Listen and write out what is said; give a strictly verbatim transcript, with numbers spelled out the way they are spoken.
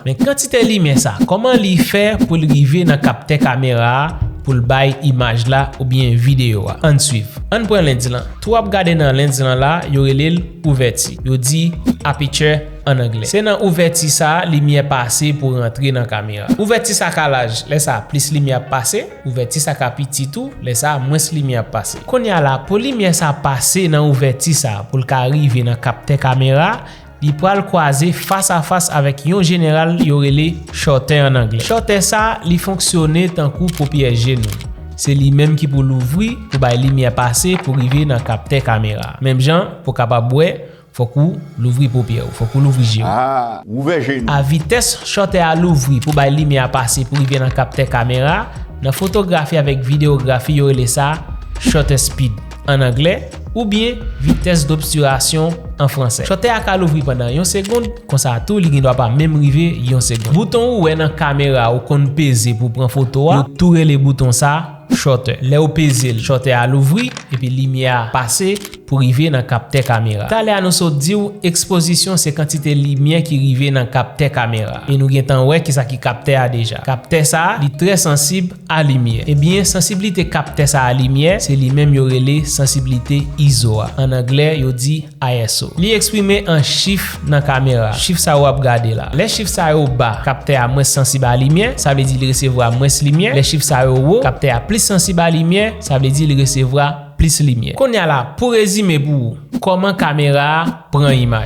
Men kantite limyè sa, kòman li fè pou l rive nan kaptè kamera a pou l bay imaj la oubyen videyo a? Ann swiv. Ann pran lens lan. Tou w ap gade nan lens lan la, yo rele l ouvèti. Yo di aperture an anglè. Se nan ouvèti sa a limyè pase pou rantre nan kamera. Ouvèti sa ka laj, lè sa a plis limyè ap pase, ouvèti sa ka piti tou, lè sa a mwens limyè ap pase. Kounye a la, pou limyè sa pase nan ouvèti sa a pou l ka rive nan kaptè kamera, li pral kwaze fas a fas avèk yon jeneral yo rele shutter an anglè. Shutter sa, li fonksyone tankou popyè je nou. Se li menm ki pou louvri pou bay limyè pase pou rive nan kaptè kamera. Menm jan, pou w kapab wè, fòk ou louvri popyè ou, fòk ou louvri je ou. Ah, ouvè je nou. A vitès shutter a louvri pou bay limyè a pase pou rive nan kaptè kamera, nan fotografi avèk videyografi yo rele sa shutter speed an anglè, oubyen vitès d'obturation an fransè. Shutter a ka louvri pandan yon segonn, konsa tou li gendwa pa menm rive yon segonn. Bouton ou wè nan kamera ou konn peze pou pran foto a, yo tou rele bouton sa shutter. Lè ou peze l, shutter a louvri, epi limyè a pase pou rive nan kaptè kamera. Talè a nou sot di w, ekspozisyon se kantite limyè ki rive nan kaptè kamera. E nou gentan wè kisa ki kaptè a deja. Kaptè sa a, li trè sansib a limyè. Ebyen, sansiblite kaptè sa a limyè, se li menm yo rele sansiblite iso a. An anglè, yo di I S O. Li eksprime an chif nan kamera. Chif sa yo w ap gade la. Lè chif sa yo ba, kaptè a mwens sansib a limyè, sa vle di li resevwa mwens limyè. Lè chif sa yo wo, kaptè a plis sansib a limyè, sa vle di li resevwa plis limyè. Kounye a la, pou rezime pou ou, kòman kamera a pran imaj?